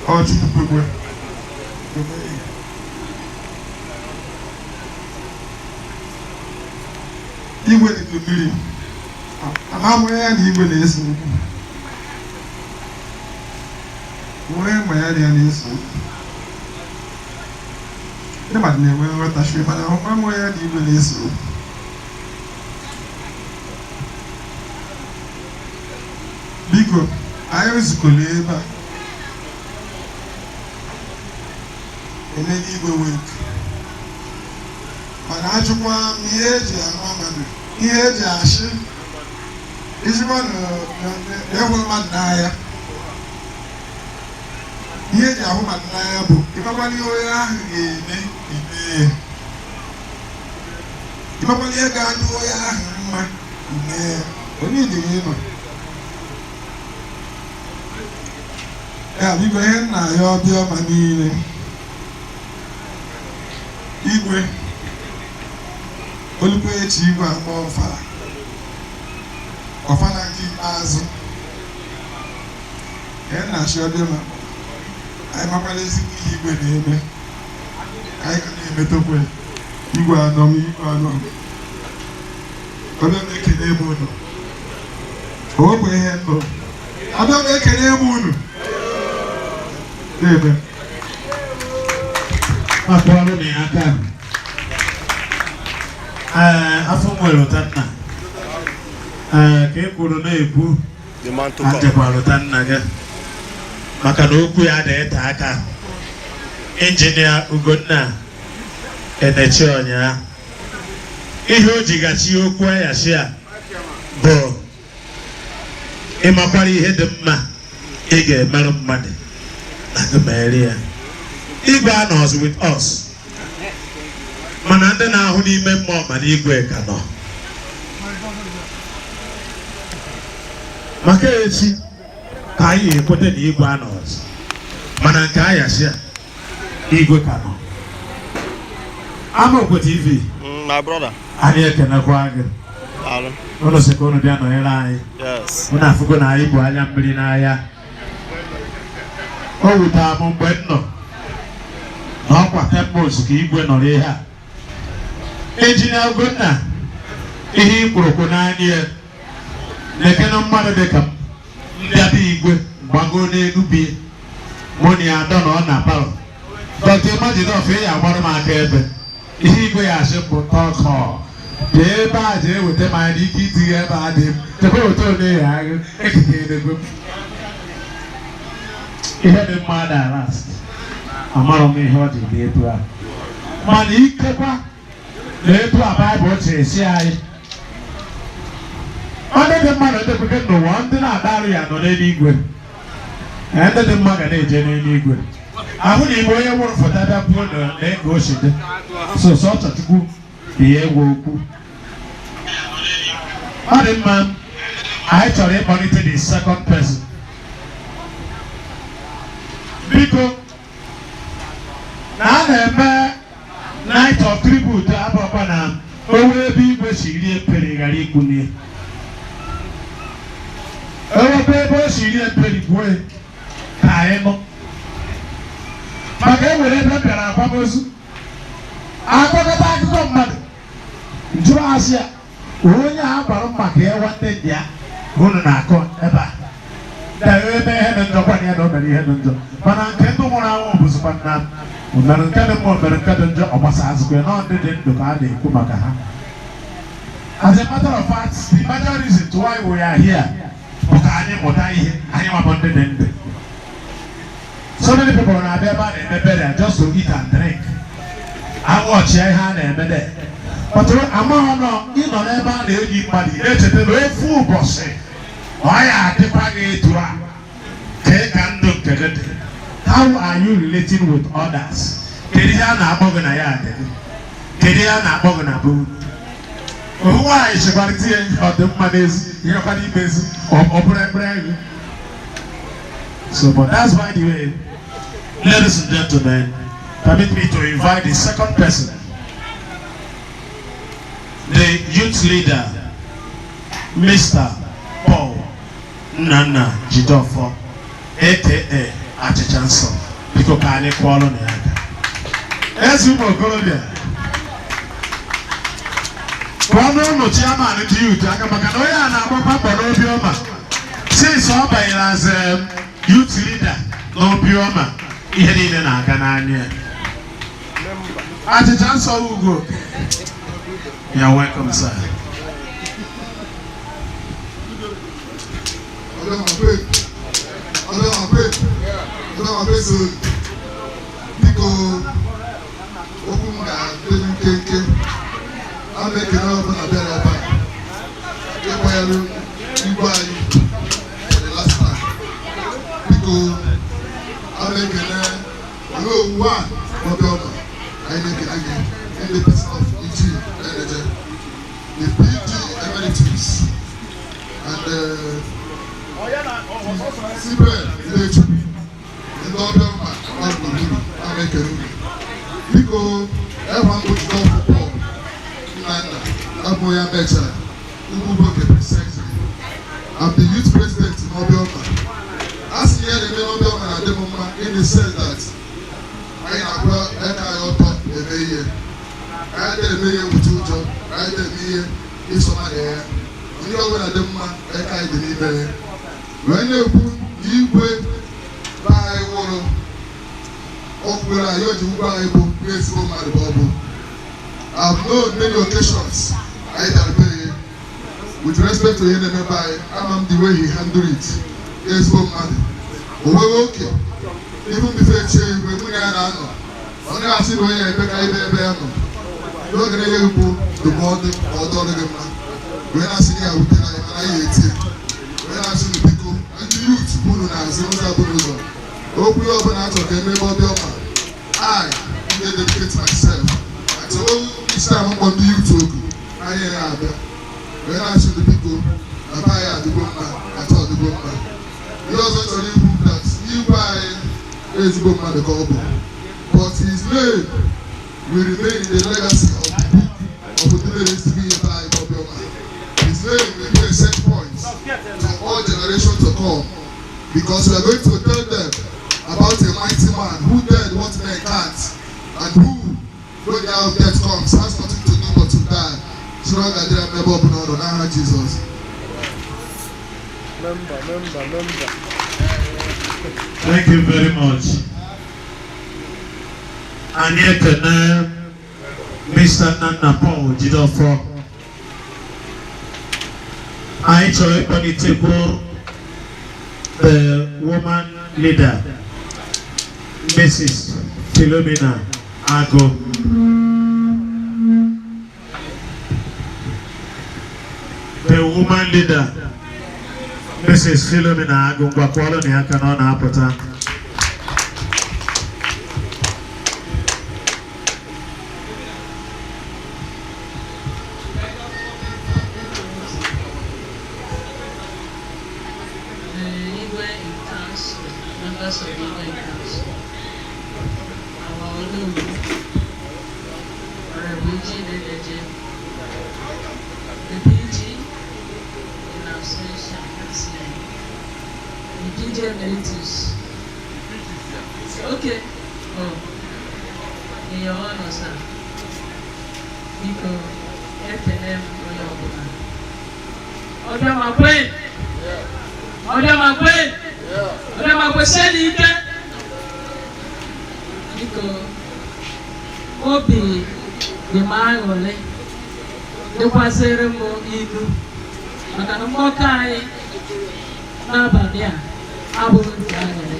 Ọ Chukwu kwekwe. Igwe dị ka mmiri. Ama m onye ya na igwe na-ese okwu. Onye ma ya na ya na-ese okwu. Ndị mmadụ na-enwe nghọtahie, mana ama m onye ya na igwe na-ese okwu. Biko, anyị zukọrọ ebe a emego igwe wake, mana ajụkwa m ihe eji ama mmadụ, ihe eji achị ijikwa na ịhụ mmadụ n'anya. Ihe eji ahụ mmadụ n'anya bụ ịmakwana ihe onye ahụ ga-eme, ime ya. Ịmakwana ihe ga-adị onye ahụ mma, ime ya. Onye dị ịnọ ya. Biko, ihe nna ya ọbịa ọma niile, igwe olukwe echi, igwe agba ọfala, ọfala nke ikpeazụ. Ihe nna achị ọbịa ma anyị makwala ezigbo ihe igwe na-eme, anyị ka na-emetokwe igwe anọ m, igwe anọ ọbịa m. Ekele m unu. O wepụ ihe ndụ abịa m, ekele m unu na-eme. Akpọrọ na ya aka. Ee, afọ nwere ụta nna. Ee, ka e kwuru na-ekwu. The man to ka come. Njekwara ụta nna gị maka na okwu ya na-ete aka. Injinia Ugonna Enechi ọnya ihe o ji gachi okwu ayashi a bụ ịmakwara ihe dị mma ị ga-emerụ mmadụ na gị mere ya. Igwe anọzi with us, mana ndị na-ahụ n'ime mmụọ, mana igwe ka nọ maka echi ka anyị ekweta na igwe anọzi, mana nke ayasi a, igwe ka nọ. Amaokwe TV. My brother. Anyị ekenekwa gị. Daalụ. Unu sị ka unu bịa nọnyere anyị. Yes. Unu afụgo na anyị bụ anya mmiri n'ahịa. O wutere m mgbe m nọ na ọkwa temples ka igwe nọrọ ihe a. Injinia Ugonna, ihe ikpurukwu n'anya ya na-ekene mmadụ dị ka m mbịaba igwe gbago n'elu bie mụ na ya adọ na ọ na palọ. Dr. Imajidọf ya agbara m aka ebe ihe igwe ya asị bụ tọkọ jee ebe a, jee weta m anya ike itinye ebe a dị m chekwa weta onye ya agụ ekike edego m ihe dị mma na last. Amarọ m ihe ọ dị dị etu a, mana ikekwa na etu a Baịbụl si esi anyị ndị dị mma na ndị kweke n'ụwa, ndị na-adarụ ya nọ n'eluigwe. Ee, ndị dị mma ga na-eje n'eluigwe ahụ na igbe onye nwụrụ foto bịa kwuo na na ka o si dị so sọsọ Chukwu dị ya egwu okwu. Ọ dị mma. Anyị chọrọ ịkpọlite the second person. Biko, na a na-eme night of tribute abụọkwa na owe ebe igwe si rie mperi ghara ikwunye ewebe ebe o si rie mperi kwue ka anyị nụ, maka e nwere ebe m bịara akwamozu akọkọta akụkọ mmadụ njụrụ asị ya onye a gwara m maka ya, nwanne dị ya unu na-akọ ebe a na ebe ihe dị njọ kwana ya na o mere ihe dị njọ, mana nke ndị nwụrụ anwụ bụzikwa na o mere nke dị mma, o mere nke dị njọ, ọ gbasa azụkwa ya nọ. Ndị dị ndụ ka a na-ekwu maka ha. As a matter of fact, the major reason to why we are here bụ ka anyị mụta ihe, anyị nwabụ ndị dị ndụ. So many people na-abịa ebe a na-eme burial just to eat and drink, awọchịa ihe a na-eme there, but amaghị nọ ịnọ n'ebe a na-enyi mmadụ, ị na-echeta na ofu ụbọchị ọ ya adịkwa gị etu a ka ị ka ndụ nke gị dị. How are you relating with others? Kedu ihe a na-akpọ gị na ya adị gị? Kedu ihe a na-akpọ gị na bụ ohu nwaanyị chekwara tinye ọdịmma n'ezi ihekwa n'ime ezi ọ bụrụ ekpere gị. So, but that's by the way. Ladies and gentlemen, permit me to invite the second person, the youth leader, Mr. Paul Nnanna Jideofor, aka Achịcha Nsọ. Biko, ka anyị kụọrọ na ya aka. Eze ụmụ okorobịa, kụọ n'ụlọ chairman dị youth aka, maka na onye a na-agbakwa mbọ n'Obiọma since ọ banyere as a youth leader n'Obiọma. Ihe niile na-aga n'anya ya. Achịcha Nsọ Ugo, you're welcome, sir. Ọdọmọkwe, ọdọmọkwe, ọdọmọkwe. So biko, okwu m ga-adị nkenke. A na-ekele ọbụla bịara ebe a ịkwanyere igwe anyị for the last time. Biko, a na-ekele Onowu a Obiọma. Anyị na-ekele gị in the person of Eugene Eneje, the PG Emeritus, and Sibe Ilechukwu, ndị Obiọma nọ gburugburu. A na-ekele unu. Biko, ewa mkpuchite ọfụ Paul Nnanna abụ ya mechara ugwu Boke precisely. I'm the youth president n'Obiọma. A sị ihe na-eme n'Obiọma na-adị m mma, in the sense that anyị na-akwụ aka anyị ọtọ eme ihe. Anyị adịghị eme ihe wute ụjọ, anyị adịghị eme ihe ịsọmanya ya. Ihe ọbụla dị mma, aka anyị dị n'ime ya. Wee na-ekwu na igwe be anyị nwụrụ, ọ kwuru anyị o ji ugwu anyị bụ ezigbo mmadụ bụ ọ bụ. I've known many occasions anyị bịara be ya. With respect to ihe na-eme be anyị, ama m the way he handle it. Ezigbo mmadụ, o nweghị oke. Even before echie igwe, nwunye ya na-anọ, ọ naghị asị na onye ebe ka ebe ebe ya nọ n'oge na-enye bụ ndụmọdụ ma ọ dọrọ gị mma. Wee na-asị na ya wutere anyị, mana anyị etie. Wee na-asị na biko, ndị youth unu na-azụ ụzọ abụrụ ụzọ okwu ya ọbụla achọrọ ka emebe Obiọma, I dey dedicate myself at all. Each time mkpọ ndị youth oku, anyị na-abịa. Wee na-asị na biko, na be anyị adịgo mma, atọ ọdịgo mma. Ihe ọzọ chọrọ ikwu, that igwe anyị, ezigbo mmadụ ka ọ bụ, but his name will remain in the legacy of the book of Odumere Ezigbo ihe be anyị Obiọma. His name will be a set point to all generations to come, because we are going to tell them about a mighty man who did what men can't and who, when the hour of death comes, has nothing to do but to die. Soro ga-adịrị m ebe ọ bụla ọ nọ n'aha Jizọs. Member, member, member. Thank you very much. Anyị ekene Mr. Nnanna Paul Jideofor. Anyị chọrọ ịkpọlitekwu the woman leader, Mrs. Philomena Agụ. The woman leader, Mrs. Philomena Agụ, ngwakwọrọ na ya aka na ọ na-apụta. The Igwe in Council, members of the Igwe in Council, our Olowu, Honorable Eugene Eneje, the PG in absentia, the PG Emeritus. Okay, oh, in your honor, sir. Biko, ekele m onye ọbụla. Ọbịa kwe! Ọbịa kwe! Ọbịa kwesịrị ike! Biko, obi dị m aṅụrị, dịkwazịrị m ilu, maka na mgbakọ anyị n'abalị a abụghị nke aṅụrị,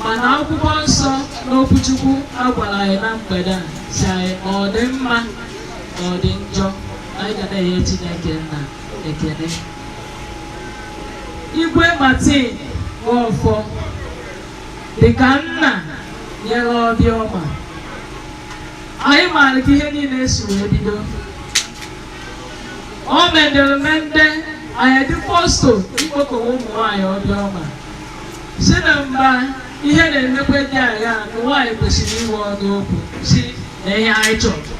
mana akwụkwọ nsọ n'okwuchukwu a gwara anyị na mgbede a si anyị ma ọ dị mma ma ọ dị njọ, anyị ga na-enye Chineke nna ekele. Igwe Martin Nwaọfọ dịka nna nyere Obiọma. Anyị maara ka ihe niile si wee bido. O mendere mende anyị dị posto ikpokọwa ụmụ nwaanyị Obiọma, si na mgba ihe na-emekwe dị agha na nwaanyị kwesịrị inwe ọnụ okwu, si na ihe anyị chọrọ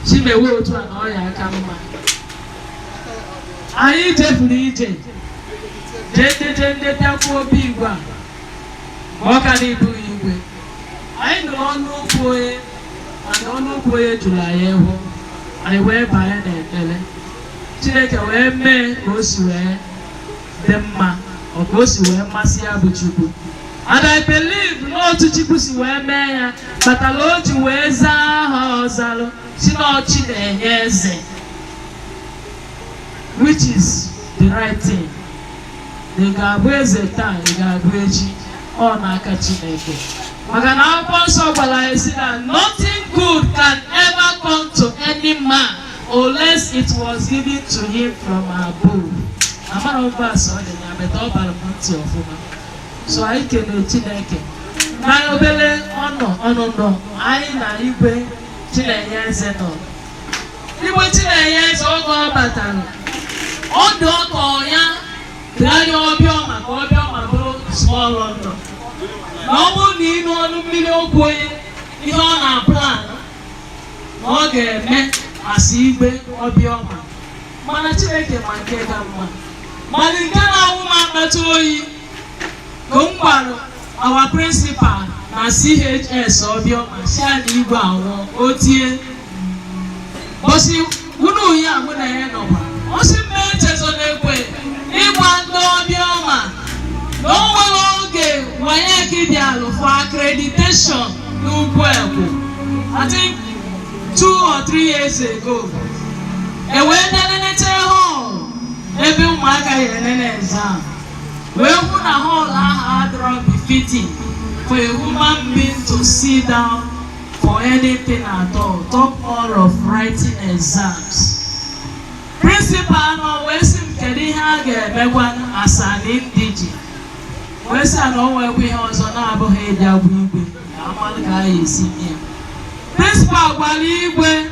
si mewe otu a na ọ ya aka mma. Anyị jefuru ije jee ndeje ndetakwuo obi igwe a. Ma ọ ka na-ebughị igwe. Anyị nụrụ ọnụ okwu onye, mana ọnụ okwu onye jụrụ anyị ịhụ. Anyị wee banye n'ekpere. Chineke wee mee ka o si wee dị mma, ọ ka o si wee masị ya bụ Chukwu. And I believe n'otu Chukwu si wee mee ya kpatara o ji wee zaa aha ọzalụ si n'ọchị na-enye eze, which is the right thing. Ị ga-abụ eze taa, ị ga-abụ echi, ọ n'aka Chineke. Maka na Akwụkwọ Nsọ gwara anyị sị na nothing good can ever come to any man unless it was given to him from above. Amara m verse ọ dị na beta, ọ bara m ntị ọfụma. So anyị kelee Chineke na obere ọnọ ọnụnọ anyị na Igwe Chinenye Eze nọ. Igwe Chinenye Eze, oge ọ batara, ọ dị ọkọ ya bịa ọbịa maka ọbịa ma bụrụ small London. Na ọ bụrụ na ịnụ ọnụ mmiri okwu onye, ihe ọ na-plan na ọ ga-eme asị igwe ọbịa ọma, mana Chineke ma nke ka mma. Mana nke na-awụ m akpata oyi ka m gwara our principal na CHS Ọbịọma si a na igwe anwụọ, o tie bọsị unu ya mụ na ya nọkwa, ọ sị m echezo na-ekwe ịgwa ndị Ọbịọma na o nwere oge WAEC bịalụ for accreditation n'Ugwu Ekwu, I think 2 or 3 years ago, e wee bịa nenete hall ebe ụmụaka ya enene exam, wee hụ na hall ahụ adịrọ befitting for a human being to sit down for anything at all, talk more of writing exams. Principal nọ wee sị m kedu ihe a ga-emekwa as an indigene, wee sị na o nwekwa ihe ọzọ na-abụghị ịbịa gwa igwe ka amalụ ka a ga-esi mee ya. Principal gwara igwe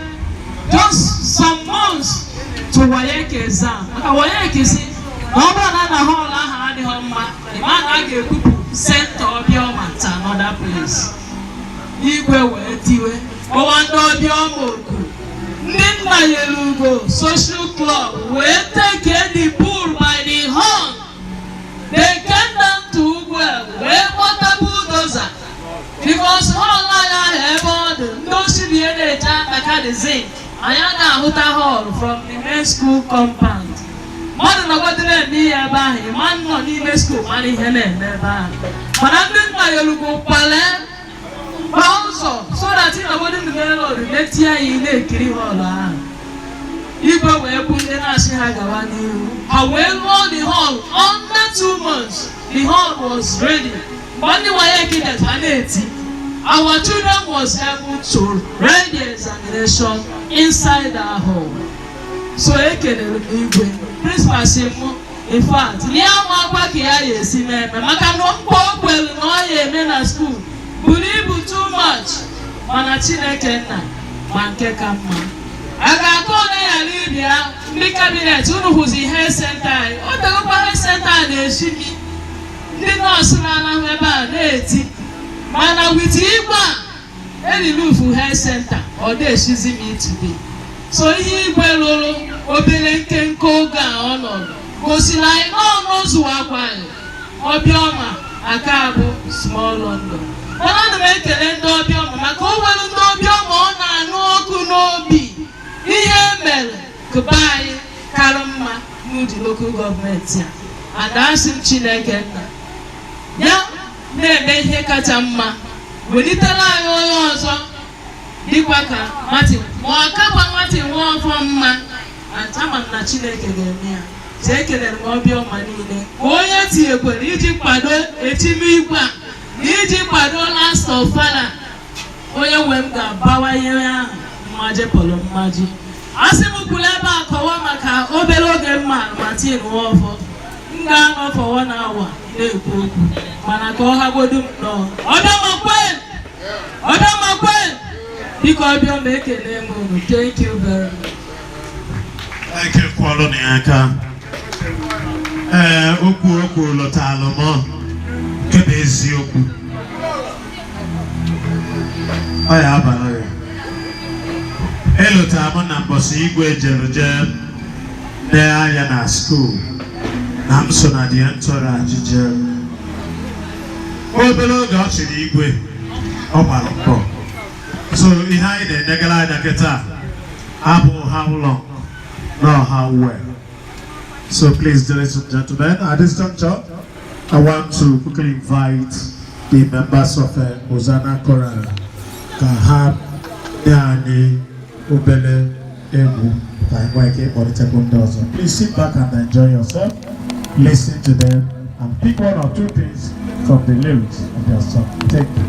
just some months to WAEC exam, maka WAEC si na ọ bụrụ na na hall ahụ adịghị mma, ịma na a ga-ebupụ center Ọbịọma to another place. Igwe wee tiwe kpọwa ndị Ọbịọma oku, ndị nna nyere ugo social club wee take the bull by the horn. They came down to Ugwuegbu wee kpọta bulldozer, because hall anyị ahụ ebe ọ dị, ndị osibie na-eje akpaka the zinc, anyị agaghị ahụta hall from the main school compound. Mmadụ nọgọdụ na-eme ihe ebe ahụ, ịma nọ n'ime school mara ihe na-eme ebe ahụ. Mana ndị nna yelugo kwale gbaa ụzọ so that ị nọgọdụ n'ime road netie ya, ị na-ekiri hall ahụ. Igwe wee kwu ndị na-asị ha gawa n'ihu, ha wee rụọ the hall. Under 2 months the hall was ready. Mgbe ndị WAEC ha na-eti, our children was able to write the examination inside our hall. So ekelere m igwe. Principal si mụ, in fact, na ya nwa agwa ka ya ya esi na-eme, maka na mkpa o kwelu na ọ ya eme na school buru ibu too much. Mana Chineke nna ma nke ka mma. A ga-akọ ole ghara ịbịa ndị cabinet unu hụzi health center anyị, o tegokwa health center a na-eshi mi, ndị nọọsụ na-anahụ ebe a na-eti. Mana with igwe a erilufu health center, ọ na-eshizi m today. So ihe igwe lụrụ obere nkenke oge a ọ nọ gosiri anyị n'ọnụ ụzụwakwa anyị Ọbịọma aka bụ small London. Mana ana m ekele ndị Ọbịọma maka o nwere ndị Ọbịọma ọ na-anụ ọkụ n'obi ihe mere kụba anyị kara mma n'Udi Local Government a. And asị m Chineke nna ya na-eme ihe kacha mma, welitere anyị onye ọzọ dịkwa ka Martin, ma ọ kakwa Martin Nwaọfọ mma. And ama m na Chineke ga-eme ya. So ekelere m Ọbịọma niile ma onye tinyekwere iji kwado etimigwe a na iji kwado last of father onye nwe m ga-abawanye ahụ mmaji pụrụ mmaji. Asị m kwuru ebe a kọwa maka obere oge mma Martin Nwaọfọ, m ga-anọ for one hour na-ekwu okwu, mana ka ọ hagodu m nọọ. Ọbịọma kwen, Ọbịọma kwen, biko Ọbịọma, ekele m unu. Thank you very much. Eke kwọrọ na ya aka. Ee, okwu lọtalụ m nke bụ eziokwu. Ọ ya abalị ya elotara m na mbọsị igwe jere jee nee anya na school na m so na the entourage jee. Obere oge ọ chịrị igwe, ọ gbara mbọ. So ihe anyị na-enegara anya kịta abụ how long, not how well. So please, ladies and gentlemen, at this juncture, I want to quickly invite the members of Hosanna Choral ka ha nye anyị obere egwu ka anyị nwee ike ịkpọlitekwu ndị ọzọ. Please sit back and enjoy yourself, listen to them, and pick one or two things from the lyrics of their song. Thank you.